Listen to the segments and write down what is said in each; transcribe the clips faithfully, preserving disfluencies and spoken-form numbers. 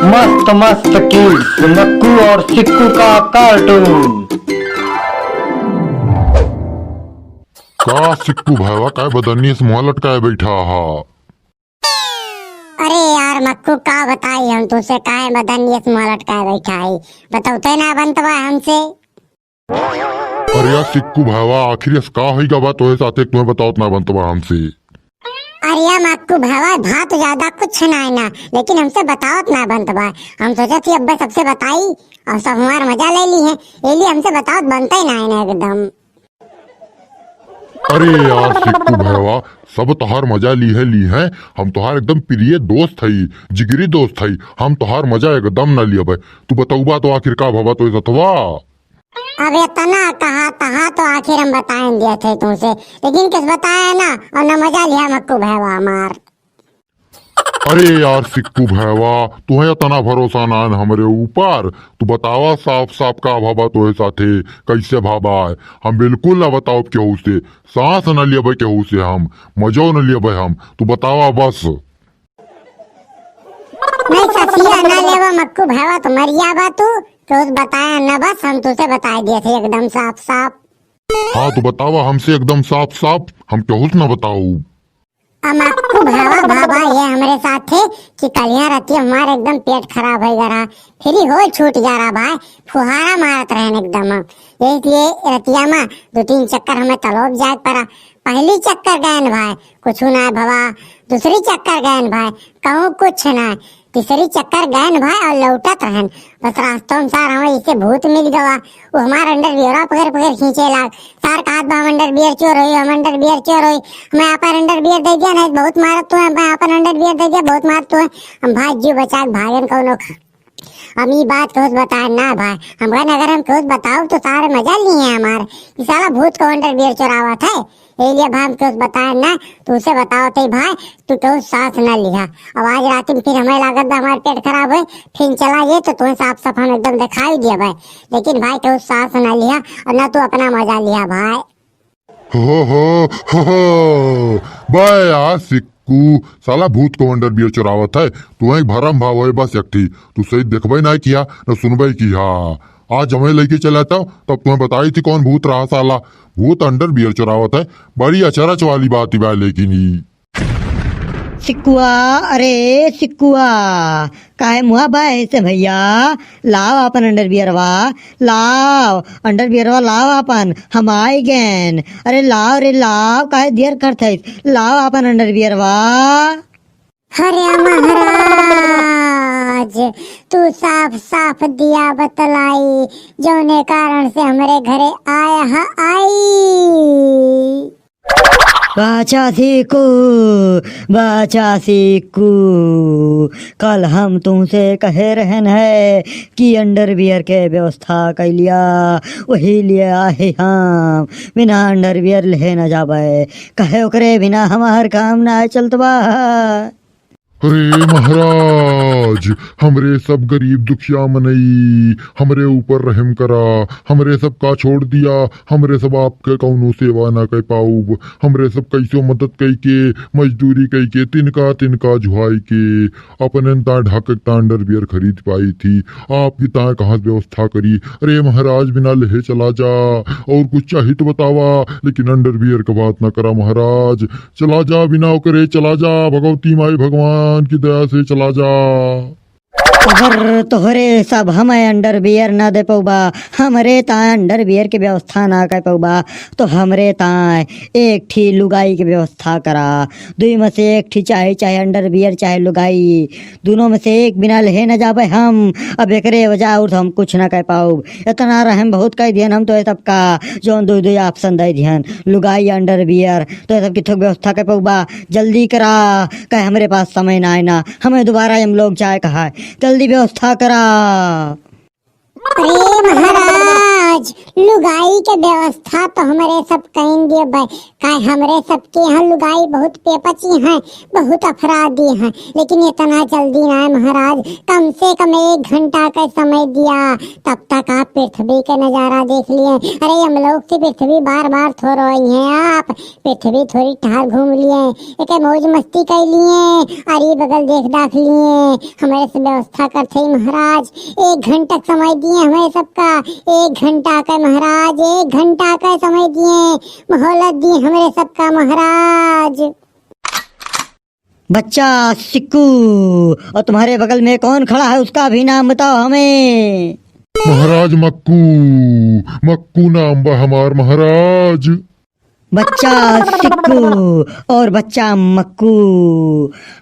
मस्त मस्त किड्स, मक्कू और सिक्कू का कार्टून। का सिक्कू भाईवा, काय बदनियस मुँह लटकाए बैठा हा? अरे यार मक्कू, का बताई हम तुसे, काहे बदनियस मुँह लटकाए बैठा है, बतौते ना बनत बा हमसे। अरे यार सिक्कू भाईवा, आखिर यस का होई गा बा तोहे साथे, तुम्हें बतावत ना बनत बा हमसे। अरे यार मक्कू भाईवा, बात ज्यादा कुछ ना है ना, लेकिन हमसे बतावत ना बनत बा। हम सोचत ही अब्बे सबसे बताई और सब हमार मजा ले ली है, ये लिए हमसे बतावत बनते ना है ना एकदम। अरे यार सिक्कू भाईवा, सब तोहार मजा ली है, ली है। हम तोहार एकदम प्रिय दोस्त हई, जिगरी दोस्त हई, हम तोहार मजा एकदम ना लियबे। तू बतौबा तो आखिर का भवा तोहे सथवा? अब इतना कहा तहा तो आखिर हम बताएन दिया थे तुमसे, लेकिन किस बताया ना और ना मजा लिया मक्कू भाईवा हमार। अरे यार सिक्कू भाईवा, तुहे इतना भरोसा ना है हमरे ऊपर। तू बतावा साफ साफ का भवा तोहे साथे, कैसे भवा है? हम बिल्कुल ना बताओ केहू से, सांस ना लियबे केहू से, हम मजो ना लियबे हम। तू बतावा बस। नहीं ससिया ना लेवा मक्कू भाईवा, तो मर जाबा तू। केहू से बताया ना बस, हम तुसे बताए दिए थे एकदम साफ साफ। हाँ तो बतावा हमसे एकदम साफ साफ, हम केहू से ना बताऊ। अब मक्कू भाईवा भवा ये हमरे साथे कि कलिया रतिया हमार एकदम पेट खराब हो जा रहा, फिर ही होल छूट जा रहा भाई, फुहारा मारत रहन एकदम। यही लिए रतिया में दो तीन चक्कर हमें तलोब जाए पड़ा। पहली चक्कर गयन भाई, कुछ ना भवा। दूसरी चक्कर गयन भाई, कहूँ कुछ ना। तीसरी चक्कर गयन भाई और लौटत रहन, बस रास्तों में सार हमें इसे भूत मिल गवा। वो हमार अंडरवियरवा पकड़ पकड़ खींचे लाग। सार कहत बा, "हम अंडरवियर चोर होई, हम अंडरवियर चोर होई, हमें आपन अंडरवियर दे दिया, नहीं बहुत मारत तू है, हमें आपन अंडरवियर दे दिया, बहुत मारत तू है।" हम भाई जीव बचा के भागन कौनो खा। हम ई बात केहू से बताए ना भाई, हम कहन अगर हम केहू से बताओ तो सारे मजा लिए हमार। ई साला भूत को अंडरवियर चोरावत है, यही लिए भाई हम केहू से बताए ना, तू से बताओ थे भाई, तू केहू सांस ना लिहा। अब आज रात में फिर हमें लागत बा हमार पेट खराब होई, फिर चला ये तो तुम्हें साफ साफ हम एकदम दिखाई दिया भाई, लेकिन भाई केहू सांस ना लिहा और ना तू अपना मजा लिहा भाई। हो, हो, हो, हो। बे यार सिक्कू, साला भूत को अंडरवियर चुरावत है। तू एक भरम भाव है बस एक ठी। तू सही देखबे ना किया, न सुनबे किया। आज हमें लेके चला था, तब तुम्हें बताई थी कौन भूत रहा साला। भूत अंडरवियर चुरावत है। बड़ी अचरज वाली बात ही बा लेकिन ई। सिक्कुआ, अरे सिक्कुआ, काहे मुआ बा ऐसे भैया? लाव आपन अंडरवियरवा, लाव अंडरवियरवा, लाव आपन, हम आई गएन। अरे लाव रे लाव, काहे देर करत हइस? लाव आपन अंडरवियरवा। अरे महाराज, तू साफ साफ दिया बतलाई, जौने कारण से हमरे घरे आया ह आई। बाचा सिक्कू, बाचा सिक्कू, कल हम तुमसे कहे रहन है कि अंडरवियर के व्यवस्था कइ लिया, वही लिए आहे हम। बिना अंडरवियर लेहे न जाबे, कहे ओकरे बिना हमार काम ना चलत बा। अरे महाराज, हमरे सब गरीब दुखिया मनई, हमरे ऊपर रहम करा, हमरे सब का छोड़ दिया, हमरे सब आपके कौनो सेवा ना कर पाउब, हमरे सब कैसो मदद कई के, मजदूरी कई के, तिनका तिनका झुआई के, अपने ता ढाक ता अंडरवियर खरीद पाई थी, आपकी ता कहाँ से व्यवस्था करी? अरे महाराज, बिना लेहे चला जा, और कुछ चाही तो बतावा, लेकिन अंडरवियर का बात ना करा महाराज। चला जा बिना ओकरे, चला जा, भगवती माई भगवान की दया से चला जा। अगर तोहरे सब हमें अंडरवियर ना दे पउबा, हमरे ताय अंडरवियर के व्यवस्था ना कर पउबा, तो हमरे ताय एक ठी लुगाई के व्यवस्था करा। दुई में से एक ठी चाहे, चाहे अंडरवियर चाहे लुगाई, दुनों में से एक बिना लेहे न जाबे हम। अब एकरे वजह और हम कुछ ना कर पाउब। इतना रहम बहुत कर दिहन हम तो ये सबका, जौन दुई दुई option दे दिहन, लुगाई अंडरवियर। तो ये सब किथो व्यवस्था कर पउबा, जल्दी करा, कहे हमरे पास समय ना आए ना, हमें दोबारा हम लोग जाए कहा है, जल्दी व्यवस्था करा। अरे महाराज, आज लुगाई के व्यवस्था तो हमरे सब कइन दिए बा। का हमरे सबके यहाँ लुगाई बहुत पेपची हैं, बहुत अपराधी हैं, लेकिन इतना जल्दी ना है महाराज, कम से कम एक घंटा का समय दिया, तब तक आप पृथ्वी के नजारा देख लिए। अरे यमलोक से पृथ्वी बार बार थोरो आई हैं आप, पृथ्वी थोरी टहर घूम लिए, एक मौज मस्ती कर लिए, अरे बगल देख दाख लिए। हमरे से व्यवस्था करते ही महाराज, एक घंटा समय दिए हमें सबका, एक घंटा का महाराज, एक घंटा का समय दिए, मोहलत दिए हमरे सबका महाराज। बच्चा सिक्कू, और तुम्हारे बगल में कौन खड़ा है, उसका भी नाम बताओ हमें। महाराज मक्कू, मक्कू नाम बा हमार महाराज। बच्चा सिक्कू और बच्चा मक्कू,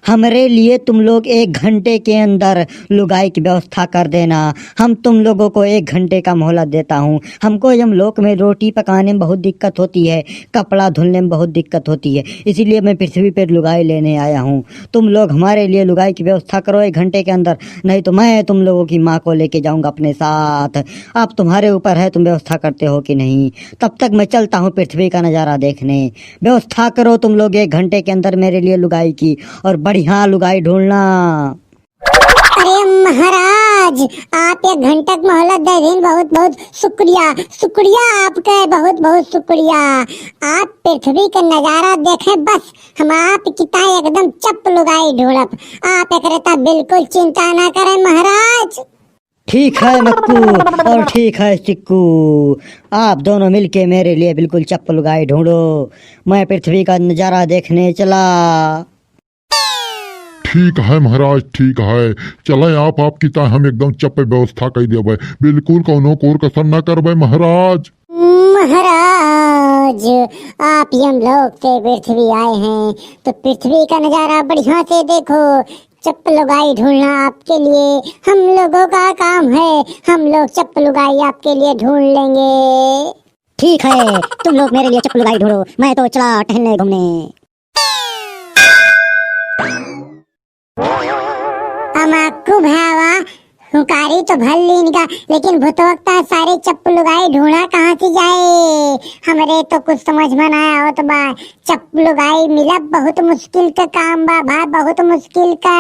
हमरे लिए तुम लोग एक घंटे के अंदर लुगाई की व्यवस्था कर देना। हम तुम लोगों को एक घंटे का मोहलत देता हूँ। हमको यमलोक में रोटी पकाने में बहुत दिक्कत होती है, कपड़ा धुलने में बहुत दिक्कत होती है, इसीलिए मैं पृथ्वी पर लुगाई लेने आया हूँ। तुम लोग हमारे लिए लुगाई की व्यवस्था करो एक घंटे के अंदर, नहीं तो मैं तुम लोगों की माँ को लेके जाऊंगा अपने साथ। अब तुम्हारे ऊपर है, तुम व्यवस्था करते हो कि नहीं। तब तक मैं चलता हूँ पृथ्वी का नजारा देखने। व्यवस्था करो तुम लोग एक घंटे के अंदर मेरे लिए लुगाई की, और बढ़िया लुगाई ढूंढना। अरे महाराज, आप एक घंटा की मोहलत दे दीन, बहुत बहुत शुक्रिया, शुक्रिया आपके, बहुत बहुत शुक्रिया। आप पृथ्वी का नजारा देखे, बस हम आप किता एकदम चप लुगाई ढूंढब। आप एकरे ता बिल्कुल चिंता ना करें महाराज। ठीक है मक्कू और ठीक है सिक्कू, आप दोनों मिलके मेरे लिए बिल्कुल चप लुगाई ढूंढो। मैं पृथ्वी का नजारा देखने चला। ठीक है महाराज, ठीक है, चले आप, आपकी ता हम एकदम चप व्यवस्था कर देबे, बिल्कुल कौनो कोर कसर ना करबे महाराज। महाराज, आप यमलोक से पृथ्वी आए हैं, तो पृथ्वी का नजारा बढ़िया से देखो। चप लुगाई ढूंढना आपके लिए हम लोगों का काम है, हम लोग चप लुगाई आपके लिए ढूंढ लेंगे। ठीक है, तुम लोग मेरे लिए चप लुगाई ढूंढो, मैं तो चला टहलने घूमने। अमाकू भावा, हुकारी तो भर लीन का, लेकिन भूतवक्ता सारे चप्पू लुगाई ढूंढा कहाँ से जाए? हमरे तो कुछ समझ में ना आवत बा। चप्पू लुगाई मिलब बहुत मुश्किल का काम बा भाई, बहुत मुश्किल का।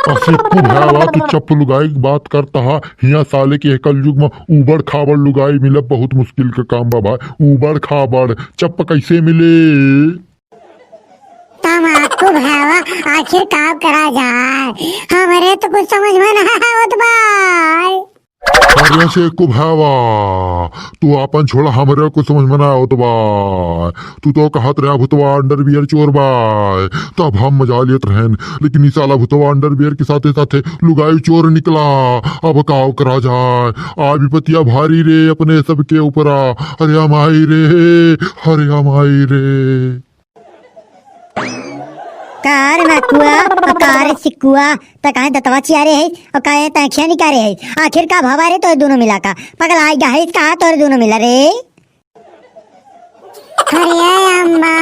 असिक्कू भावा, तू चप्पू लुगाई की बात करता हा, हिया साले के कलयुग में ऊबड़ खाबड़ लुगाई मिलब बहुत मुश्किल का काम बा भाई। ऊबड़ खाबड़ चप्प कैसे मिले? तमाकू भावा, आखिर का करा जाए? हमरे तो कुछ समझ में ना आवत बा। अरे से कुभावा, तू आपन छोड़ा, हमरे कुछ समझ में ना आवत बा। तू तो कहत रहा भुतवा अंडरवियर चोर बा, तब हम मजा लेत रहन, लेकिन ई साला भुतवा अंडरवियर के साथे साथे लुगाई चोर निकला। अब का करा जाए, आ विपतिया भारी रे अपने सबके ऊपरा। अरे माई रे, अरे माई रे। का रे मकुआ, और का रे सिकुआ, त काहे दतवा चियारे है, और काहे तैं अखिया निकारे है? आखिर का भवा रे तोरे दोनों मिला का? पगलाइ गा है, का तोरे दोनों मिला रे? अरे अम्मा,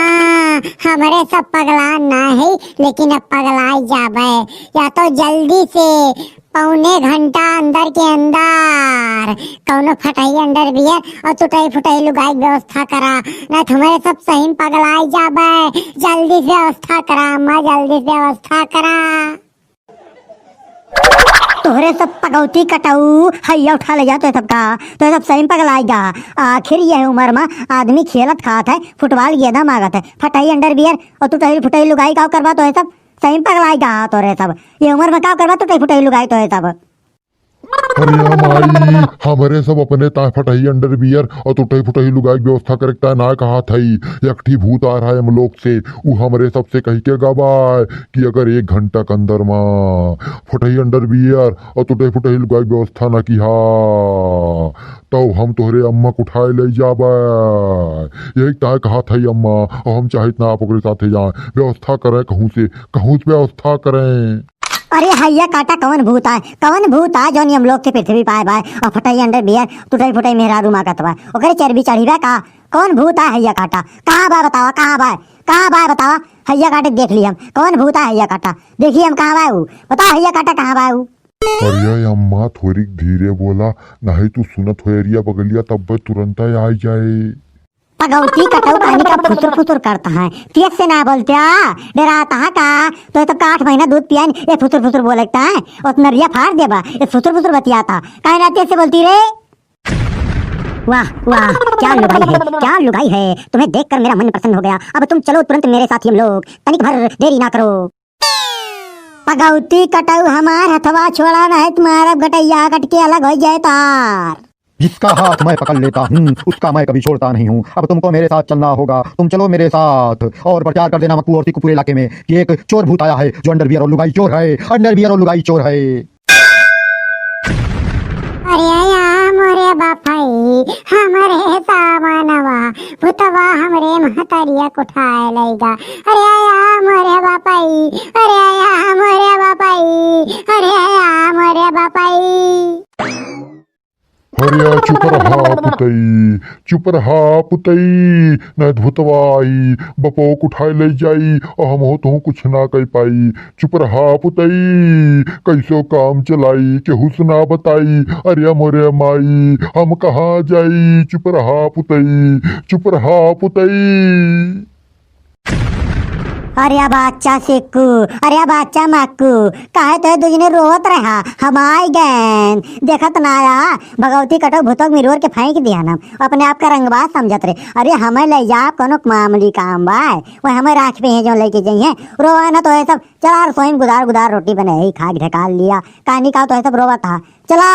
हमरे सब पगला ना है, लेकिन अब पगलाइ जाबे। या तो जल्दी से पौने घंटा अंदर के अंदर कौनो फटही अंडरवियर और टुटही फुटही लुगाई के व्यवस्था करा, नहीं तो हमरे सब सही में पगलाइ जाबे। जल्दी से व्यवस्था करा अम्मा, जल्दी से व्यवस्था करा। तोहरे सब पगौती कटाऊ, हैया उठा ले जा तोहे सबका, तोहे सब सही में पगलाइ गा। आखिर यह उम्र में आदमी खेलत खात है, फुटबॉल गेंदा मांगत है, फटही अंडरवियर और टुटही फुटही लुगाई का करबा तोहे सब। सही में पगलाइ गा तोरे सब। ये उम्र में का करबा टुटही फुटही लुगाई तोहे सब। अरे माई, हमरे सब अपने ताय फटही अंडरवियर और टुटही फुटही लुगाई के व्यवस्था करे के ताय ना कहत हई। एक ठी भूत आ रहा है यमलोक से, उ हमरे सबसे कहि के गबाय कि अगर एक घंटा के अंदर मा फटही अंडरवियर और टुटही फुटही लुगाई के व्यवस्था ना किहा, तो हम तोहरे अम्मा के उठाए ले जाबे। यही ताय कहत हई अम्मा, और हम चाहित ना आप ओकरे साथे जाए। व्यवस्था करें कहूँ से, कहूँ से व्यवस्था करें। अरे हैया काटा, कवन भूत आय, कवन भूत आय जौन यमलोक से पृथ्वी पाए बाय और फटही अंडरवियर, टुटही फुटही मेहरारू मांगत बाय? ओकरे चर्बी चढ़ी बा का? कवन भूत आय हैया काटा? कहाँ बाय बतावा, कहाँ बाय? कहाँ बाय बतावा? हैया काटे देख ली हम, कवन भूत आय हैया काटा? देखी हम कहाँ बाय ऊ, बतावा हैया काटा कहाँ बाय ऊ? अरे अम्मा, थोरिक धीरे बोला, नाहीं तू सुनत हो अरिया बगलिया, तब्बे तुरंत आई जाए। पगौती कटऊ कहनी का फुसुर फुसुर करता है, तेज से ना बोलत्या, डेराता है का? तो ये तब का आठ महीना दूध पियाइन, ये फुसुर फुसुर बोलता है, उतना रिया फाड़ देबा, ये फुसुर फुसुर बतियाता, काहे ना तेज से बोलती रे? वाह, वाह, क्या लुगाई है, क्या लुगाई है। तुम्हें देखकर मेरा मन प्रसन्न हो गया। अब तुम चलो तुरंत मेरे साथ ही हम लोग, तनिक भर देरी ना करो। पगौती कटऊ हमार हथवा छोड़ा, नहीं तुम्हारा गटैया कट के अलग हो जाए तार। जिसका हाथ मैं पकड़ लेता हूँ, उसका मैं कभी छोड़ता नहीं हूँ। अब तुमको मेरे साथ चलना होगा, तुम चलो मेरे साथ और प्रचार कर देना मक्कू और सीकू पूरे इलाके में कि एक चोर भूत आया है जो अंडरवियर और लुगाई चोर है, अंडरवियर और लुगाई चोर है। अरे या मोरे बापाई, हमरे सामानवा, भूतवा हमरे महतरिया कुठाए लइगा। अरे या मोरे बापाई, अरे या मोरे बापाई, अरे या मोरे बापाई। अरे चुप रहा पुतई, चुप रहा पुतई, नहीं भूतवा आई, बपो कुठाए लइ जाई, और हम हो तो कुछ ना कह पाई। चुप रहा पुतई, कैसो काम चलाई, केहू से ना बताई। अरे मोरे माई, हम कहाँ जाई? चुप रहा पुतई, चुप रहा पुतई। अरे बच्चा सिक्कू, अरे बच्चा मक्कू, काहे तो दुजने रोवत रहा? हम आई गएन, देखत ना आया, भगवती कटो भूतोक मिरोर के फेंक दिया ना, अपने आप का रंगबाज समझत रहे। अरे हमें ले जा, कोनो मामूली काम बा, वो हमें राख पे है जो लेके जाइए, रोवा ना तो है सब। चला रसोई में गुदार गुदार रोटी बने ही खा के ढकाल लिया। कहानी का तो है सब रोवा था। चला।